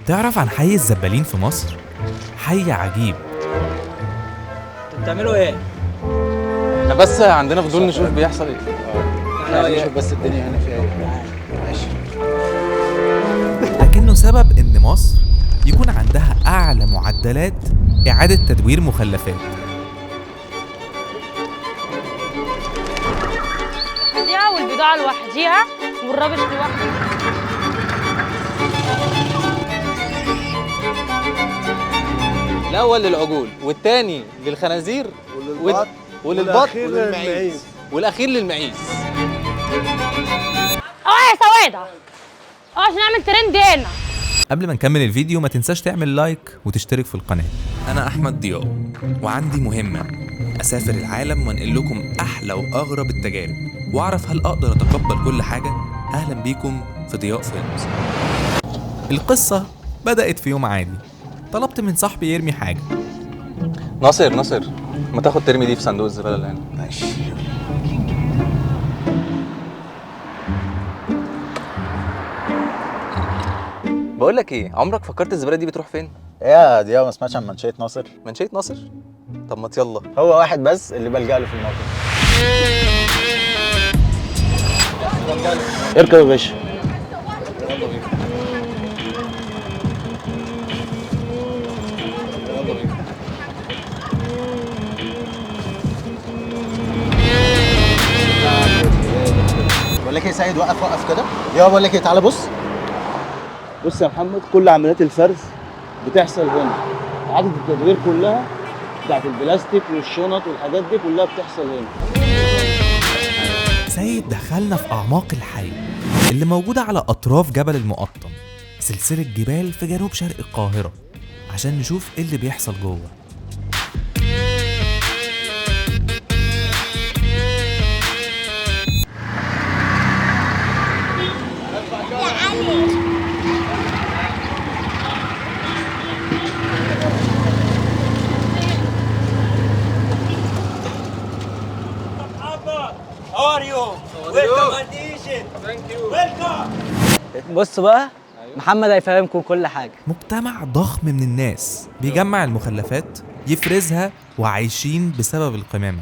تعرف عن حي الزبالين في مصر؟ حي عجيب. انتوا بتعملوا ايه؟ احنا بس عندنا فضول نشوف بيحصل ايه. احنا نشوف بس الدنيا هنا فيها ايه. ماشي. لكنه سبب ان مصر يكون عندها اعلى معدلات اعادة تدوير مخلفات. والبضاعة لوحديها والرابش لوحده. الأول للعجول والثاني للخنازير وللبط وللمعيز والأخير للمعيز. اوعى يا سوادة، اوعى عشان نعمل ترند هنا. قبل ما نكمل الفيديو ما تنساش تعمل like وتشترك في القناة. أنا أحمد ضياء وعندي مهمة، أسافر العالم وأنقل لكم أحلى وأغرب التجارب وأعرف هل أقدر أتقبل كل حاجة. أهلا بيكم في ضياء فيلمز. القصة بدأت في يوم عادي، طلبت من صاحبي يرمي حاجة. ناصر ناصر ما تاخد ترمي دي في صندوق الزبالة اللي هنا. ماشي. بقول لك ايه، عمرك فكرت الزبالة دي بتروح فين؟ ايه يا ضياء، ما سمعتش عن منشية ناصر؟ منشية ناصر؟ طب ما يلا. هو واحد بس اللي بلجأ له في الموقف. اركب يا باشا. يلا بينا. يلا بينا. بقول لك ايه يا سيد، وقف وقف كده. يا بقول لك ايه، تعالى بص. بص يا محمد، كل عمليات الفرز بتحصل هنا. إعادة التدوير كلها بتاعت البلاستيك والشنط والحاجات دي كلها بتحصل هنا. سيد دخلنا في أعماق الحي اللي موجودة على أطراف جبل المقطم، سلسلة جبال في جنوب شرق القاهرة، عشان نشوف إيه اللي بيحصل جوه. بصوا بقى، محمد هيفهمكم كل حاجة. مجتمع ضخم من الناس بيجمع المخلفات يفرزها وعايشين بسبب القمامة.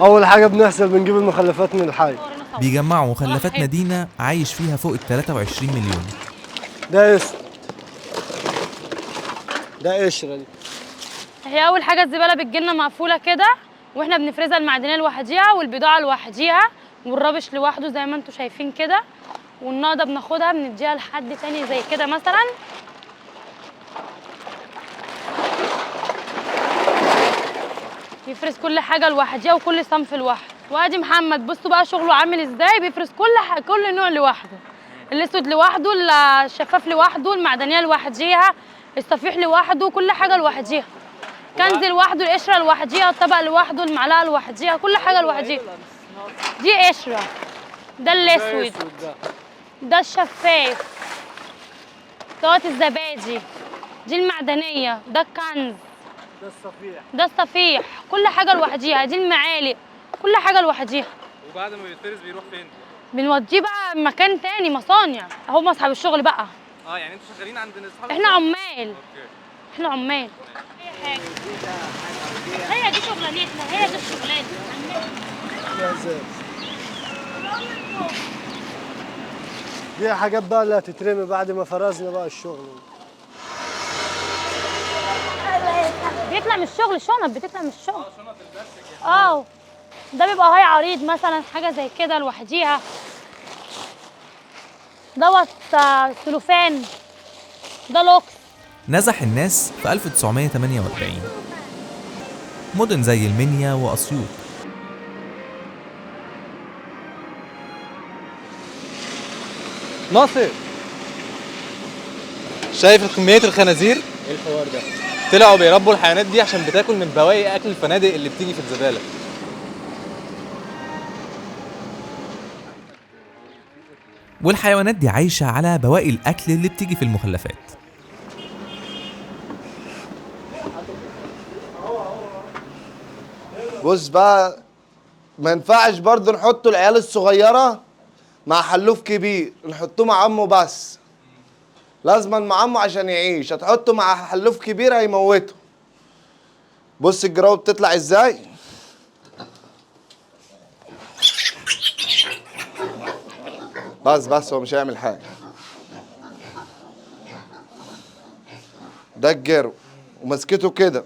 أول حاجة بنحصل بنجيب المخلفات من الحي. بيجمعوا مخلفات مدينة عايش فيها فوق ال 23 مليون. ده اسم، ده قشرة دي. هي أول حاجة الزبالة بتجيلنا مقفولة كده، واحنا بنفرزها المعدنية لوحديها والبضاعة لوحديها والرابش لوحده زي ما انتم شايفين كده، والنقطة بناخدها بنديها لحد تاني زي كده مثلا. يفرز كل حاجة لوحديها وكل صنف لوحده. وادي محمد بصوا بقى شغله عامل ازاي، بيفرز كل نوع لوحده. الاسود لوحده، الشفاف لوحده، المعدنية لوحديها، الصفيح لوحده، كل حاجة لوحديها. كنز لوحده، القشرة لوحديها، الطبق لوحده، المعلقة لوحديها، كل حاجة لوحديها. دي قشرة، ده الاسود، ده الشفاف، دوت الزبادي، دي المعدنية، ده الكنز، ده الصفيح، ده الصفيح، كل حاجة لوحديها. دي المعالق، كل حاجة لوحديها. وبعد ما بيتفرز بيروح فين؟ بنوديه بقى مكان تاني، مصانع. اهو اصحاب الشغل بقى. يعني انتوا شغالين عند اصحاب؟ احنا عمال. okay. احنا عمال. اي حاجة. هي دي شغلانتنا، هي دي الشغلانة. دي حاجات بقى اللي هتترمي بعد ما فرزنا بقى الشغل. بيطلع من الشغل شنط، بتطلع من الشغل. شنط البلاستيك. ده بيبقى هاي عريض مثلا، حاجة زي كده لوحديها. دوت سلوفان، ده لوكس. نزح الناس في 1948 مدن زي المنيا وأسيوط. ناصر، شايف كمية الخنازير؟ ايه الحوار ده؟ طلعوا بيربوا الحيوانات دي عشان بتاكل من بواقي اكل الفنادق اللي بتيجي في الزبالة. والحيوانات دي عايشة على بواقي الأكل اللي بتيجي في المخلفات. بص بقى، ما ينفعش برضه نحطوا العيال الصغيرة مع حلوف كبير، نحطوه مع عمه بس. لازما مع امه عشان يعيش، هتحطه مع حلوف كبير هيموته. بص الجراوي بتطلع ازاي. بس هو مش هيعمل حاجة. ده الجرو ومسكته كده،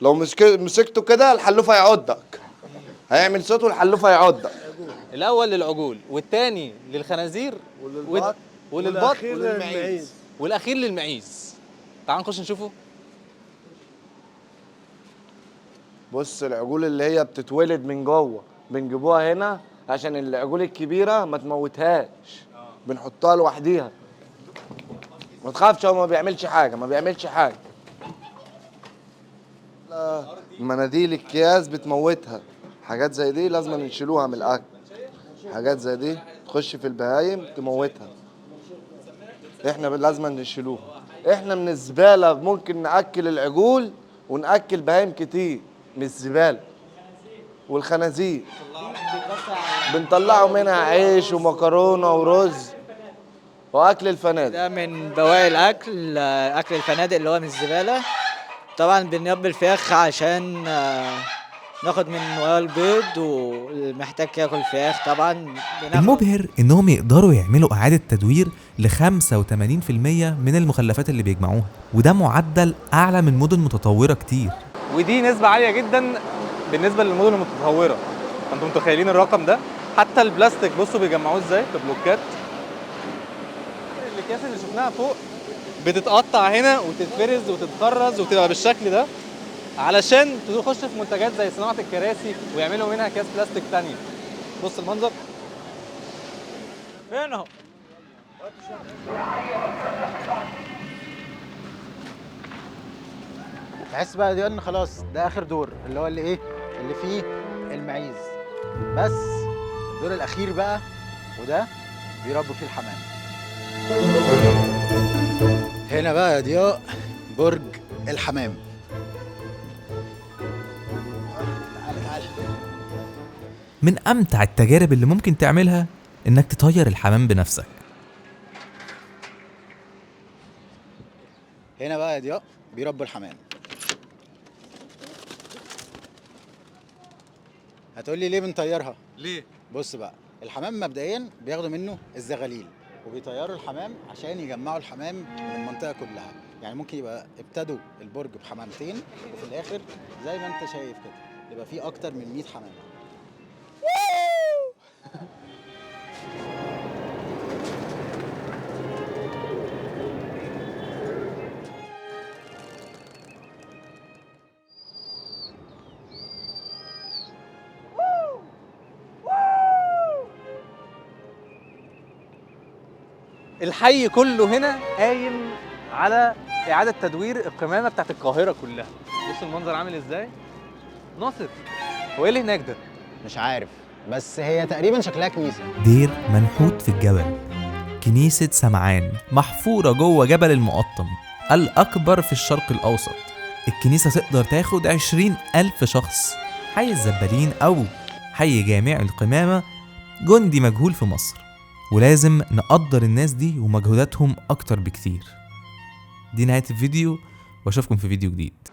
لو مسكته كده الحلوف هيعضك، هيعمل صوت والحلوف هيعضك. الاول للعجول والتاني للخنازير وللبط وللبط وللمعيز والاخير للمعيز. تعال نخش نشوفه. بص العجول اللي هي بتتولد من جوه بنجيبوها هنا عشان العجول الكبيرة ما تموتهاش، بنحطها لوحديها. ما تخافش هو ما بيعملش حاجة، ما بيعملش حاجة. لا، مناديل الكياس بتموتها، حاجات زي دي لازم نشيلوها من الاكل. حاجات زي دي تخش في البهايم تموتها، احنا لازم نشيلوها. احنا من الزبالة ممكن ناكل العجول وناكل بهايم كتير من الزبالة. والخنازير بنطلعوا منها عيش ومكرونه ورز واكل الفنادق. ده من بواقي الاكل، اكل الفنادق اللي هو من الزبالة. طبعا بنربي الفراخ عشان ناخد من ورا البيض، والمحتاج ياكل فراخ طبعا. المبهر انهم يقدروا يعملوا اعاده تدوير ل 85% من المخلفات اللي بيجمعوها، وده معدل اعلى من مدن متطورة كتير. ودي نسبه عالية جدا بالنسبة للمدن المتطورة. انتم متخيلين الرقم ده؟ حتى البلاستيك بصوا بيجمعوه ازاي في بلوكات. الاكياس اللي شفناها فوق بتتقطع هنا وتتفرز وتتخرز وتبقى بالشكل ده علشان تخش في منتجات زي صناعة الكراسي ويعملوا منها اكياس بلاستيك تانية. بص المنظر فين اهو. تحس بقى دي ان خلاص ده اخر دور، اللي هو اللي ايه اللي فيه المعيز، بس الدور الاخير بقى وده بيربوا فيه الحمام. هنا بقى يا ضياء برج الحمام. تعالى تعالى. من امتع التجارب اللي ممكن تعملها انك تطير الحمام بنفسك. هنا بقى يا ضياء بيربوا الحمام. هتقولي ليه بنطيرها؟ ليه؟ بص بقى، الحمام مبدئيا بياخدوا منه الزغاليل وبيطيروا الحمام عشان يجمعوا الحمام من المنطقة كلها. يعني ممكن يبقى ابتدوا البرج بحمامتين وفي الاخر زي ما انت شايف كده يبقى فيه اكتر من 100 حمامه. الحي كله هنا قايم على إعادة تدوير القمامة بتاعت القاهرة كلها. بص المنظر عامل ازاي؟ ناصر، هو ايه اللي هناك ده؟ مش عارف، بس هي تقريبا شكلها كنيسة. دير منحوت في الجبل، كنيسة سمعان محفورة جوه جبل المقطم الأكبر في الشرق الأوسط. الكنيسة تقدر تاخد 20,000 شخص. حي الزبالين أو حي جامع القمامة جندي مجهول في مصر، ولازم نقدر الناس دي ومجهوداتهم أكتر بكتير. دي نهاية الفيديو، وأشوفكم في فيديو جديد.